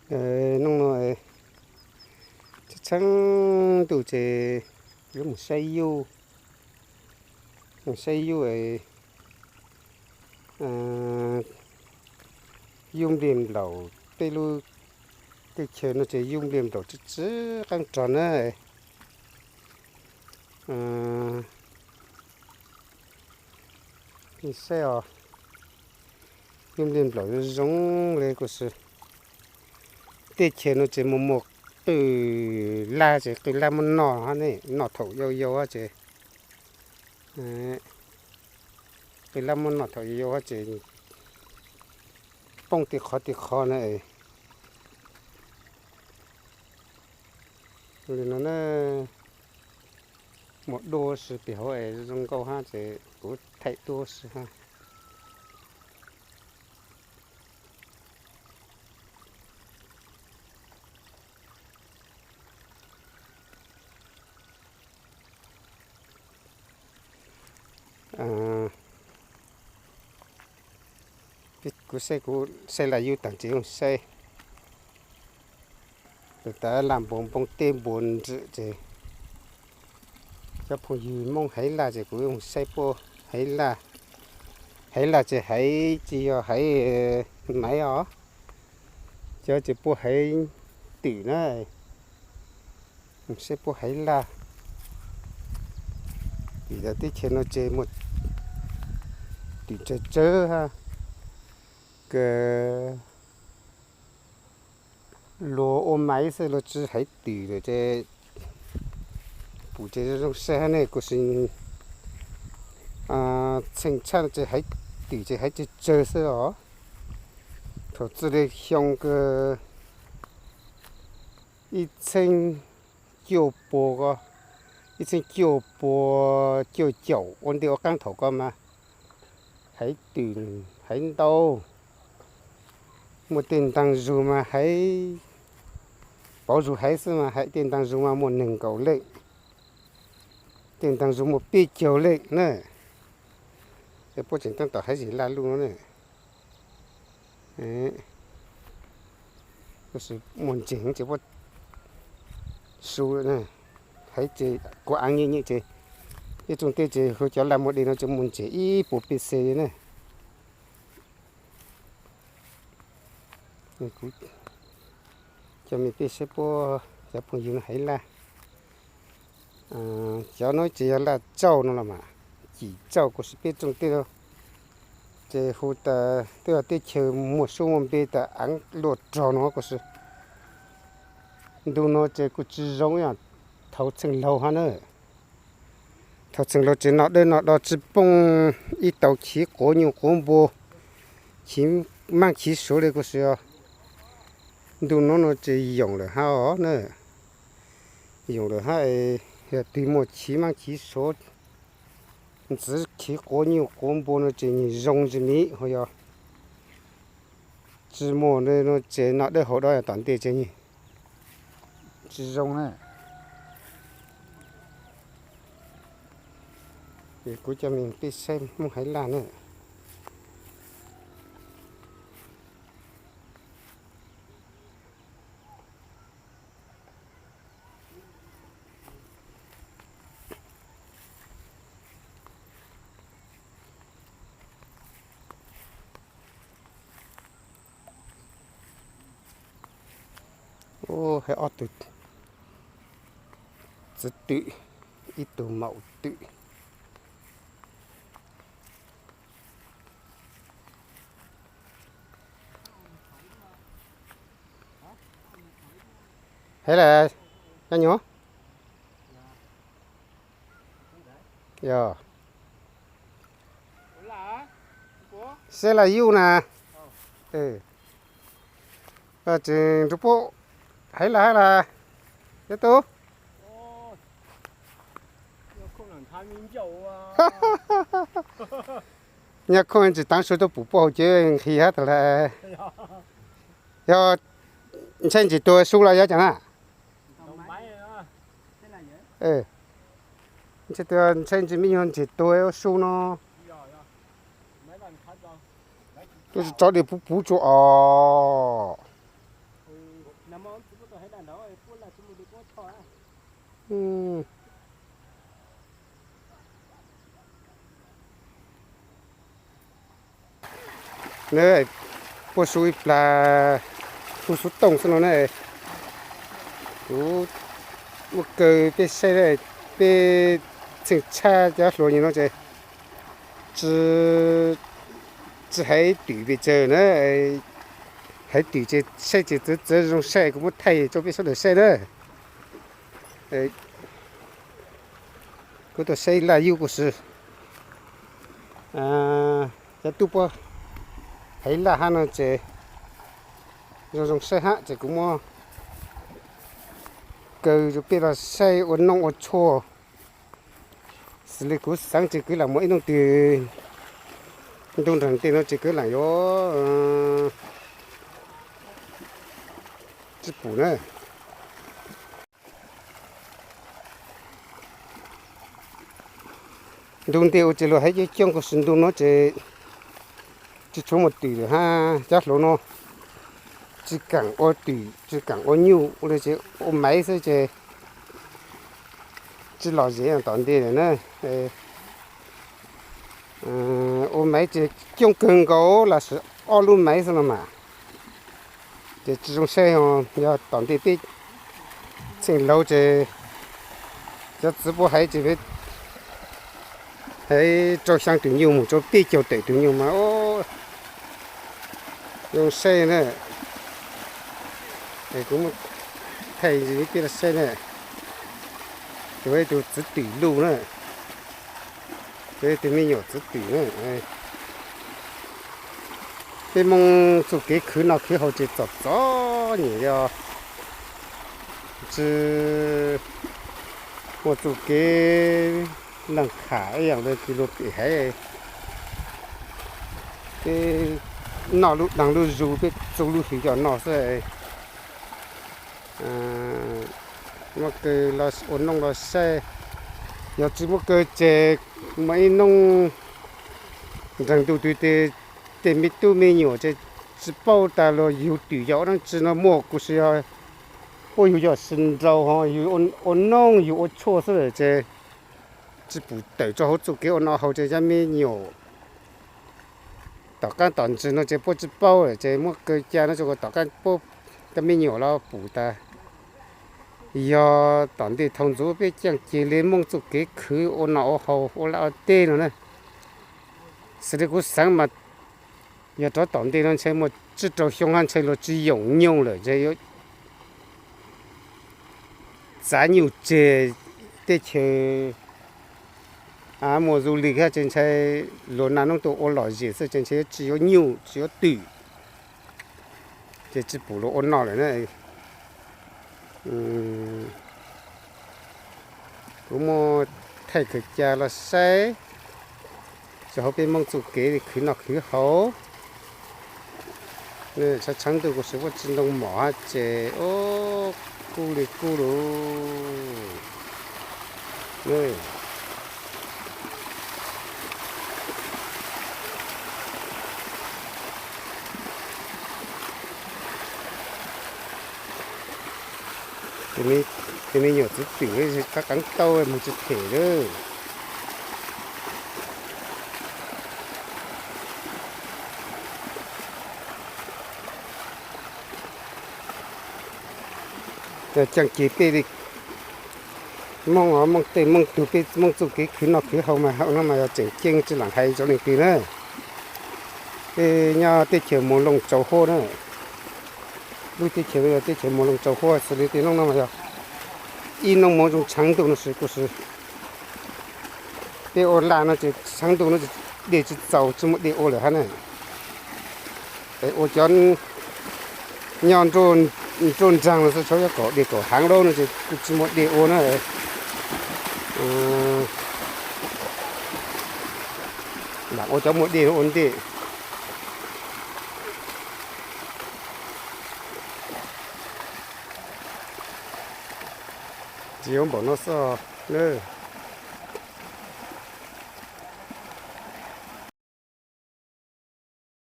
Hnub no tshee tshee ntuj ces yuav mus saib yuj, mus saib yuj, yuj npliaj nplaum. Tej lub teb chaws no ces yuj npliaj nplaum tsw tsw qeeb rog na. Saib os, yuj npliaj nplaum zoo zoo li kuj xwb. Teb chaws no ces muaj muaj qwj laj ces qwj laj muab noj hab ne, noj thaum yau yau hab ces qwj laj muab noj thaum yau yau hab ces poob tej qhov tej qhov na. Li no na, muaj duab si pem hauv es zoo nkauj hab ces kuv thaij duab si hab. Kuv saib, kuv saib laj yub taag ces saib tas laj npua npoo teb npua ntsws ces cov phooj ywg Moob haiv laj ces kuv saib puab haiv laj, haiv laj ces haiv tsis yog haiv maiv os, cov ces puab haiv twm na. Saib puab haiv laj, vim tas teb chaws no ces muaj twm tsawg tsawg hab, kws luag ua maiv xwb luag tsi haiv twm lawm ces pum ces zoo zoo saib hab ne, kuj xwb txheej tshaj ces haiv twm ces haiv tsawg tsawg xwb os. Thaum txij li xyoo kws ib txheeb cuaj pua ko, ib txheeb cuaj pua cuaj caum ua ntej ua qaab thaum ko mas haiv twm haiv ntau, muaj tej ntaag zug mas haiv, pauv zug haiv xwb mas haiv tej ntaag zug mas muaj neeg nkaum leej, tej ntaag zug muaj peb caug leej na. Es puab tseem taab tom haiv zim laj luj no na. Muaj ntseeg ces puab su, haiv ces kuv aav nyem nyem ces ib tsoom teb ces hu cov laj muag dej no ces muaj ntseeg ib puas pej xeem li na. Kuv coj mej peb saib puab cov phooj ywg no haiv laj. Cov no ces yog laj tsauj no los mas, cim tsauj kuj xwb peb tsoom teb no ces hu tas twb yog teb chaws muaj suab muaj npe tas aav luaj rog no kuj xwb. Ntu no ces kuj tsi zoo ib yam thaud txheej laug hab na. Thaud txheej laug ces noj dawb noj do tsi poob ib tau chiv quav nyuj quav npua, chiv maab chiv suav li kuj xwb os. Ntu no no ces yoom lawm hab os na. Yoom lawm hab, yog twg muaj chiv maab chiv suav, ntxiv chiv quav nyuj quav npua no ces nyias zoo ntsis miv, ho yog tsi muaj no ces noj dawb haus do tom ntej ces nyias tsi zoo na. Ces kuv coj mej peb saib Moob haiv laj na. Ub, hab ob tug txiv twm, ib tug maum twm. Haiv laj, nyob nyuag. Yog, saib laj yuj na. Tseem nrug puab haiv laj hab laj, yog tub. Nyob khoom tsis taav su tuaj pum puab hauv cev nqhis hab tas lawm. Yog ntshai ntsis tuag su los yog caag na? Ntshai tuag, ntshai ntsis me nyuag ntsis tuag ua su no. Tuaj tso dej puv puv tsuas os. Puag su ib plag, puag su tooj xwb no na. Kuv muab kaw peb saib, peb txheej tshaj cov hluas nyuag no ces tsis, tsis hais twm pes tsawg na, hais twm ces saib ces txawv txawv zoo saib, kuv muab thaij rau peb sawv daws saib na. Kuv tuaj saib laj yub kuj si, cov tub puab hais laj hab no ces zoo zoo saib hab ces kuv muab kaw rau peb los saib ua nooj ua tshuaj. Xws li kuv xaav ces kuv lam muaj ib nub twg ntuj nraag ntej no ces kuv lam yuav tsi pum na. Ntu ntej ua ces luag hais coob coob kuj si, ntu no ces tsis tshuav muaj twm lawm hab, cov hluas no tsis kaam ua twm tsis kaam ua nyuj ua li, ces ua maiv xwb ces tsis lom zem tom ntej lawm na. Ua maiv ces coob kawg nkaus los sis ob lub maiv xwb no mas, ces tsis zoo saib. Yog tom ntej peb txheej laug ces cov txiv puab hais ces hais rau xyaa tus nyuj mus rau peb caug tawm tus nyuj mas zoo saib na. Kuv muab thaij peb los saib na. Tus, tus txiv twm luj na, tus me nyuam txiv twm na. Peb Moob txuj kev khwv noj khwv haus ces txom txom nyem, yog tsis muaj txuj kev leej kham ib yaam le luag pem haiv, peb noj lub daag lub zug, peb txuj lub hws coj noj xwb. Muab kaw los ua nooj los saib, yog tsis muab kaw ces muaj ib nub nreeg ntuj twg tes tej me tub me nyuam ces tsis paub tas luag yug twm yog ua dlaab tsi no, muaj kuj si yog puab yug yog sib nraus ho yug ua nooj yug ua tshuaj xwb lawm ces tsis pum tawm rau hauv txuj kev ua noj haus ces cov me nyuam tom qaab tom ntswg no ces puab tsis paub lawm ces muab kaw ca no tso kom tom qaab puab cov me nyuam los pum tas. Yog tom ntej thaus ntxuv peb caaj ceg le Moob txuj kev khwv ua noj ua haus ua laj ua teb no na. Xws li kuv xaav mas yog rov tom ntej no ntshe muaj tsib rau xyoo hab ntshe luag tsis yoom nyoog lawm, ntshe yuav txav nyuj tseg teb chaws muaj du lịch hab ces ntshe luag naj noob tuaj ua lom zem xwb ces ntshe yuav tsis yuav nyuj tsis yuav twm, ces tsis pum luag ua noj lawm na. Kuv muab thaij kawg ca los saib rau hauv peb Moob txuj kev khwv noj khwv haus. Tshav tshav ntuj kuj si, puab tsi ntoo mom hab ces kub li kub lug. Tus me nyuam txiv twm qab qeev tau moog tsis phem lawm. Caaj ceg peb li Moob, Moob tej Moob tug, peb Moob txuj kev khwv noj khwv haus mas hauv no mas yog tseem ceeb tsi laam hais rau leej twg na. Peb nyob teb chaws Moos Looj Tsau Huab na. Lub teb chaws no yog teb chaws Moos Looj Tsau Huab, xws li tej noob no mas yog ib noob Moob zoo tshav ntuj no kuj si. Peb ua laj no ces tshav ntuj no dej tsis txaus, tsis muaj dej ua lawm hab na. Ua cov nyob nruab nraag no xwb, tsuav yuav kaum dej kaum haav lawm no ces kuj tsis muaj dej ua na. Lam ua cov muaj dej no ua ntej. Tsis yuav npaum no xwb na.